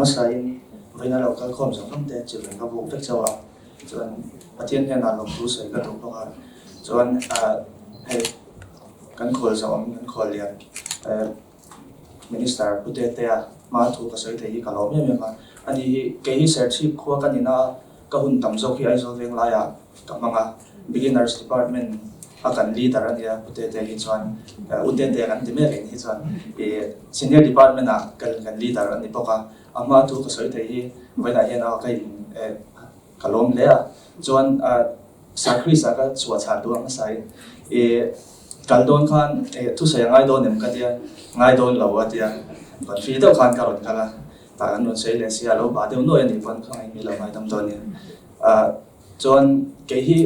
hmasain vawiina lo kal khawm zawng zawng te chibai ka buk vek chauh a, chuan Pathian hnenah lawmthu sawi ka duh bawk a, chuan hei kan khawl zawh awm kan khawl lian Minister Pu Tetea hma thu ka sawi thei hi ka lawm em em a, ani hi kei hi Serchhip khua ka nina ka hun tam zawk hi Aizawl veng laiah ka hmang a, Beginners Department a kan leader a nia Pu Tetea hi chuan U Tetea kan ti mek eng hi chuan ih Senior Department ah kan leader a ni bawk a, a hma thu ka sawi thei hi vawiinah hian a ka in ka lawm hle a, chuan Sir Chris a ka chhuah chhan duh a hmasa in ih kal dawn khan ih thusawi a ngai dawn em ka tia ngai dawn lo a tia rawn free deuh khan ka rawn kal a tah kan rawn sawi leh si a lo bah deuh nuai a nih pawn kha engmih lo ngaidam dawn nia ah chuan kei hi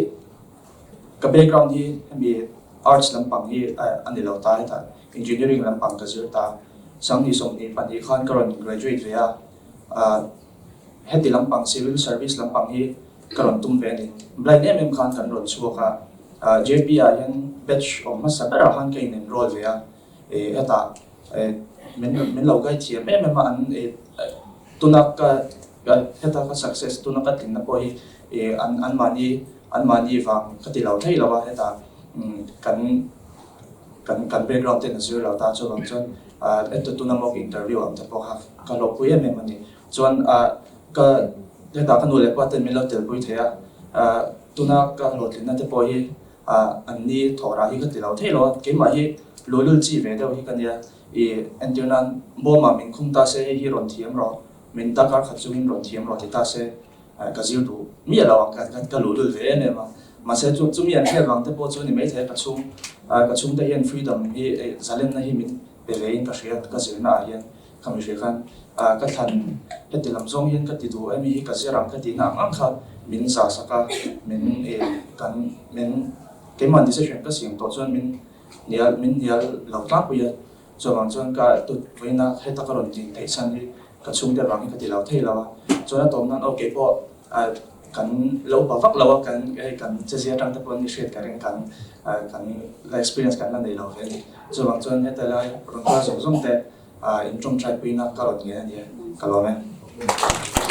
ka background hi hemi arts lampang hi a ni lo ta hetah engineering lampang ka zir ta sanghnih 22 khan ka rawn graduate ve a ah heti lampang civil service lampang hi ka rawn tum ve a ni. Blind em em khan kan rawn chhuak a, JP ah hian batch awm hmasa berah khan ka in enroll ve a, hetah min min lo kai thiam em em a, an tuna ka heta ka success tuna ka tlinna pawh hi an an mahni an mahni vang ka ti lo thei lo a, hetah kan kan kan background ten a zir lo ta chuvang chuan tuna mock interview ang te pawh kha ka hlawhpui em em a ni. Chuan ka hetah ka nu leh pa ten min lo telpui thei a, tuna ka hlawhtlinna te pawh hi an ni thawh rah hi ka ti lo thei lo a, keimah hi luhlul chi ve deuh hi ka nia, ih entir nan bawmah min khum ta se hei hi rawn thiam rawh, min dakar khat chungin rawn thiam rawh ti ta se ka zir duh miah lo ang ka luhlul ve em em a, mahse chu chumi an hriat vang te pawh chu ni maithei a ka chhung ka chhungte hian freedom hi zalenna hi min pe ve in ka hria ka zirna ah hian. Ka mi hria khan ka thlan heti lam zawng hian ka ti duh em hi ka zir ang ka tihna ang ang kha min za sak a, min kan min keimah decision ka siam tawh chuan min hnial min hnial lo tlangpui a, chuvang chuan ka tut vawiina heta ka rawn tih theih chhan hi ka chhungte vang hi ka ti lo thei lo a, chuan a tawp nan aw keipawh kan lo upa vak lo a kan hei kan chezia atang te pawh ni hriat ka ring kan kan la experience kan la nei lo ve a ni, chuvang chuan heta lai rawn kal zawng zawng te. In tawngtai puina ka rawn ngen a nia, ka lawm e.